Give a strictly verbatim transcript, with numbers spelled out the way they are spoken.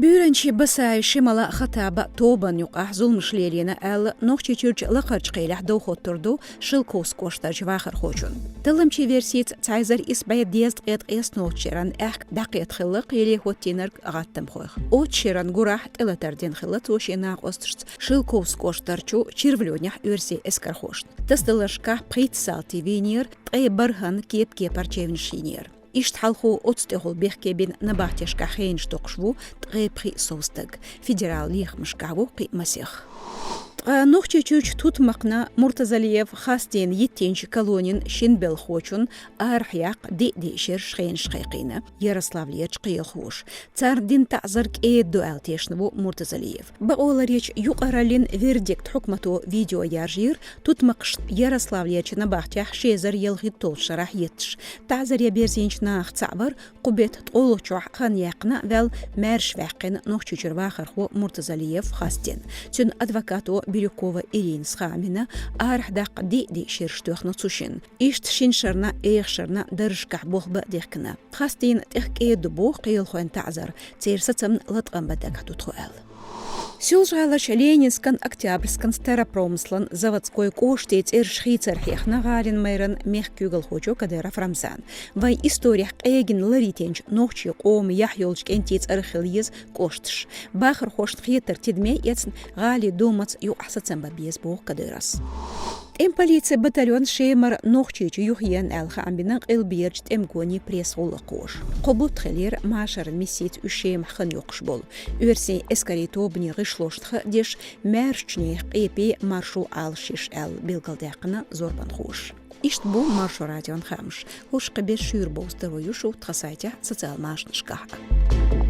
Уьйранчи Басаев Шемала Хаттаба тобанна юкъахь зуламаш лелийна аьлла, Нохчийчуьрчу Лакхарчу кхелехь дов хоттур ду Шелковски кӀоштарчу вахархочун. Талламчийн версица, цхьа эзар исс бӀе дезткъе ткъайоьсналгӀачу шеран аьхка дӀакхета хилла кхеле хӀоттийнарг гӀаттамхойх. Оццу шеран гурахь тӀелатар дина хилла цо шен накъосташца Шелковски кӀоштарчу Червлёнехь оьрсийн эскархошна. Тасадаларшкахь пхийтта салти вийнера, ткъе бархӀанна кеп-кепара чевнаш йинера. Иштта хьалхо оццу тӀехула бехке бина набахтешкахь хенаш доккхуш ву ткъе пхиъ сов стаг. Федералан лехамашкахь ву кхин а масех. Ткъа Нохчийчуьрчу тутмакхна Муртазалиев Хасдина йиттинчу колонин шина белхахочун арахь яккха диъ-диъ шераш хенаш кхайкхийна Ярославлерчу кхелахоша. Царна дина таӀзар кӀеда ду аьлла тешна ву Муртазалиев. Бакъоларъечу юкъараллин вердикт хьукмато видео яржийра, тутмакхашна Ярославлерчу набахтехь ши эзар ялхитталгӀачу шарахь етташ. ТаӀзаре берзийначу нахах цхьаъ вара кху беттан ткъолгӀачохь хан яьккхина а ваьлла, маьрша ваьккхина Нохчийчуьра вахархо Муртазалиев Хасдин. Цуьнан адвокато Бирюкова Иринас хаам бина, арахь даккха диъ-диъ шераш тоьхна цу шинна. Иштта шина шарна, эха шарна даржашкахь болх бан а дихкина. Хасдина тӀех кӀеда ду боху кхелахойн таӀзар, церан сацамна латкъам бан дагахь ду тхо аьлла. Соьлжа-ГӀаларчу Ленинскан, Октябрьскан, Старопромыслан, Заводской кӀоштийн цӀераш хийцар хьехна гӀалин майран мехкан куьйгалхочо Кадыров Рамзана. Вайн исторехь къегина ларъяьллачу нохчийн къоман яхь йолчу кӀентийн цӀарах хила еза кӀошташ. Бахархошна хетарг тидаме а эцна, гӀалин думанца юкъахь сацам бан беза боху Кадыровс. ТӀеман полицин батальон Шемара Нохчийчу юхаеана аьлла хаам бина къилберчу тӀеман гонийн пресс-гӀуллакхоша. Кхо бутт хилира машаран миссица уьш Шемахь хан йоккхуш болу. Оьрсийн эскарийн тобанийн гӀишлошна хаа деш, маьршачу нехан къепе маршо Ӏалашйеш аьлла билгалдаьккхина зорбанхоша. Иштта бу Маршо радион хаамаш. ХӀорш кхин беш шуьйра бовза таро ю шу тхан сайтехь, социал машанашкахь а.